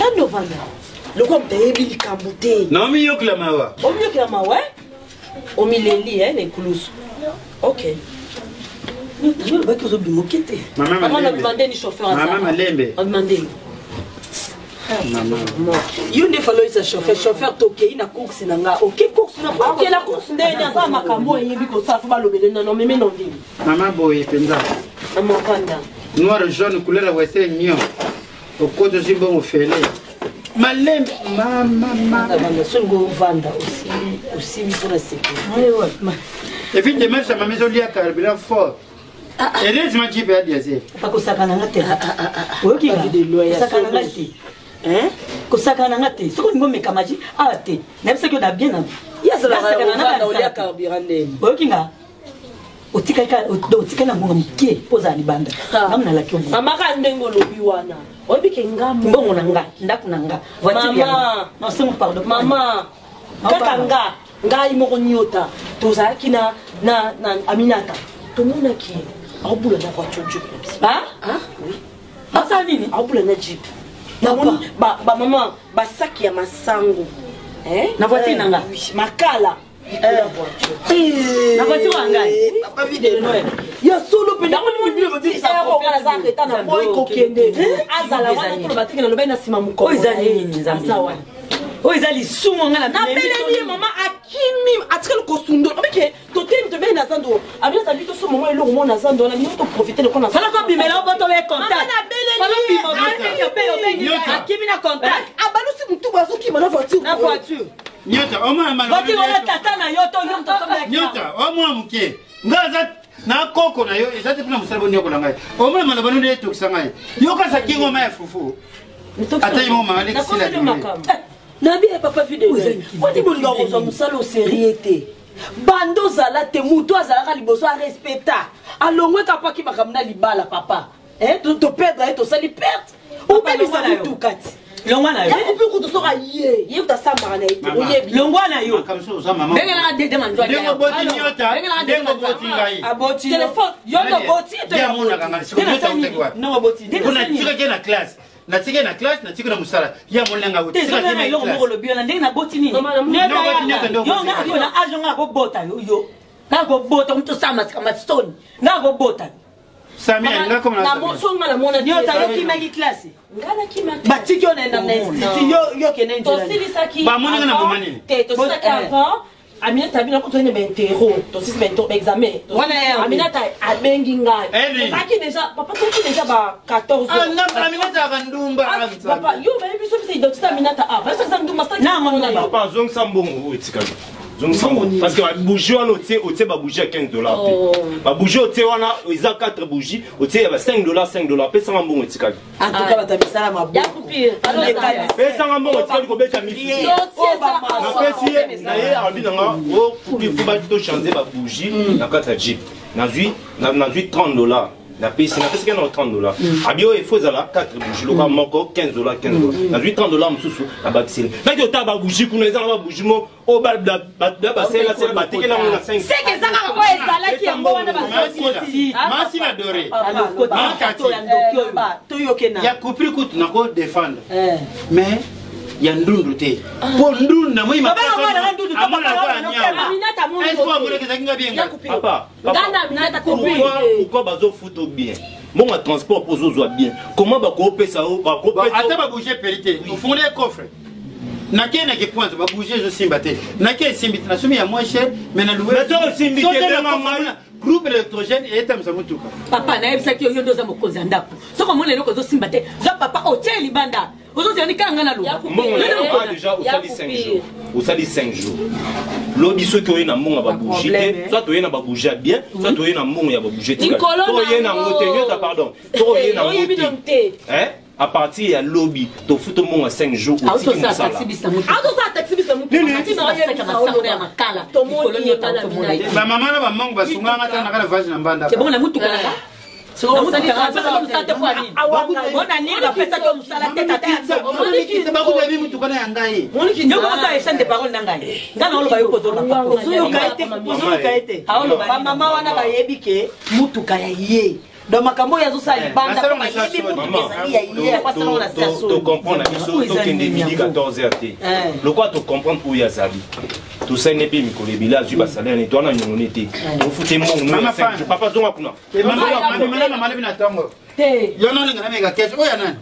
Tando ovanda lokola moto ayebi likambo te. Na omiyokela mawa. Omiyokela mawa eh? Omileli eh, na ekulusu. Ok. Yo olobaki ozobima oke te. Mama Mama ndeni chauffeur aza. Mama malembe. Mama ndeni. Yo nde falo oyisa chauffeur, chauffeur tokei na course na nga. Oke course na Oke na course ndeni aza makambo ayebi kosala fo balobele nano meme no ndeni. Mama boye mpenza. Mama vanda. Noir jaune couleur ya western union. Okoti ozwi mbongo fele. Malembe mama mama. Soki ovanda osili mpona sécurité. Et puis démarche ya mama ezolia carburant fort. Heureusement jipe ya diesel. Bakosakana nga te. Oyoki nga? Kosakana nga te. Kosakana nga te. Soki olingi omeka maji awa te. Nayebisaki yo na bien na. Oyoki nga? Otikali na ngonga moke mpo ozala libanda. Ngamu nalaki yo. Mama ka ndenge olobi wana. Oyebi ke ngamu. Mbongo na nga, ndako na nga, voiture ya nga. Non, c'est mon pardon. Mama, kaka nga, ngai moko nyota tozalaki na na na Aminata. Tomonaki aobula na voiture jeep na biso. Ah? Ah, oui. Asala nini? Aobula na jeep. Namoni ba ba mama basaki ya masango. Eh? Na voiture na nga. Oui, makala. Na voiture ya ngai. Papa vide loin. Ya solo pe naza reta na boyi kokende azala wana toloba teke nalobai na nsima mokolo oyo eza nini nzambe oyo eza lisumu nga nabeleli ye mama akimi atikali kosundola obike totemi tobeli na zando abinata bi tosomba mwa eloko moko na zando wana bino toprofite lokola sala kobimela obotola ye contact akimi na contact abalusi motubu azokima na voiture na voiture Nyota, omwana voiture wana tata na yo to yo moto Nyota, omwana moke. Nga aza na koko na yo eza te mpona mosala boniokola ngai. Omwana maloba nde etokisa ngai. Yo kasa kingo mai ya fufu. Ata ye moko mama lekisila. Nabi ya papa vide wani bolinga kozwa mosala oserie te. Bando ozala te motu azalaka liboso arespecta alongwe kapaki makambo na libala papa. Toperdre ye tosali perte. Obebisa motuka ti. Longwa na yo. Yakupi kutu soka ye. Ye kutu asambaka na ye te. Oyebi. Longwa na yo. Ndenge nanga dede mandwa. Ndenge oboti nyota, ndenge oboti ngai. Aboti. Telefone. Yo ndo boti to ya monaka ngai. Siko nyota utaki wapi? Ndenge oboti. Kuna tikaki na classe. Natiki na classe, natiki na mosala. Ya monanga uti. Te na eloko moko lobi wana ndenge naboti nini? Yo nga yo na age nga kobota yo yo. Nga kobota mutu sama masoni. Nga kobota. Samia nga koma na Samia. So nga na mona nyota yo kimaki classe. Nga na kimaki. Batiki yo na na institut yo yo kende nzela. Tosilisaki. Ba moni nga na moma nini? Te tosilisaki avant. Aminata abina kutu ne baintero tosisi baintero baexamen Aminata abengi ngai tozalaki déjà papa tozalaki déjà ba 14 Aminata aka ndumba papa yo bayebi biso biso identité Aminata ah bayebisa ndumba papa azongisa mbongo oyo etikali parce que babougie wana otie otie babougie ya 15 dollars te babougie otie wana eza 4 bougie otie ya ba 5 dollars 5 dollars pesanga mbongo etikali en tout cas bato ya misala mabokopesanga mbongo etikali kobeta misu napesi ye na ye alobi nanga okupi fo bati tochange babougie na kati ya jeep nazwi 30 dollars napesi napesaki na 30 dollars abi oyo efo ezala 4 bougie loka moko 15 dollars 15 dollars nazwi 30 dollars mosusu nabakiseli naki otala babougie kuna eza na babougie mo oyo baselasela batekela yango na 5 seke eza kaka oyo ezalaki yango wana masi na dore toyokena ya coupri kutu nako défendre mais ya ndundu te po ndundu namoi amonaki nga bien papa pourquoi bazofuta bien mbongo ya transport mpo ozozwa bien comment bakopesa yo ata babouge peli te ofungoli ye coffre nakei na kipointe babouge ezosimba te nakei esimbi te nasomi ya moins cher mais na loueosimbi te groupe électrogène eyetamisa motuka papa nayebisaki yo yo nde oza mokonzi ya ndako soki omoni eloko ezosimba te zwa papa otie libanda ozozela ni kaka nga na loba mbongo déjà osali 5 jours osali 5 jours lobi soki oye na mbongo ya babougie te soit oye na babougie ya bien soit oye na mbongo ya babougie tika oye na yango te nyota pardon to oye na yango te à partir ya lobi tofuta mbongo ya 5 jours otiki mosala bamama na bamango basunganga ta na kala vage na mbanda na mutuka nanga bakuta mutuka na ya ngai échange de parole na ngai ngai naoloba yo kozoloba ozoluka ete bamama wana bayebi ke mutuka ya ye. Donc makambo oyo azosala libanda, Nasala mpo ngo na bayebi soni. mutu ezali ya ye, apasala ngo na se ya soni. Tocomprendre na biso, Oyo eza tokende nini midi yango? 14 heures te. Eh. Lokola tocomprendre oyo azali, tosali ne mpe mikolo ebele, azwi basalaire ne towana nyongo ne te, tofute mbongo no Mama ya 5 Fana. papa, zonga kuna. Mama malobi na ntongo. Te. Yo nolinga nameka keshe oyo ya nani?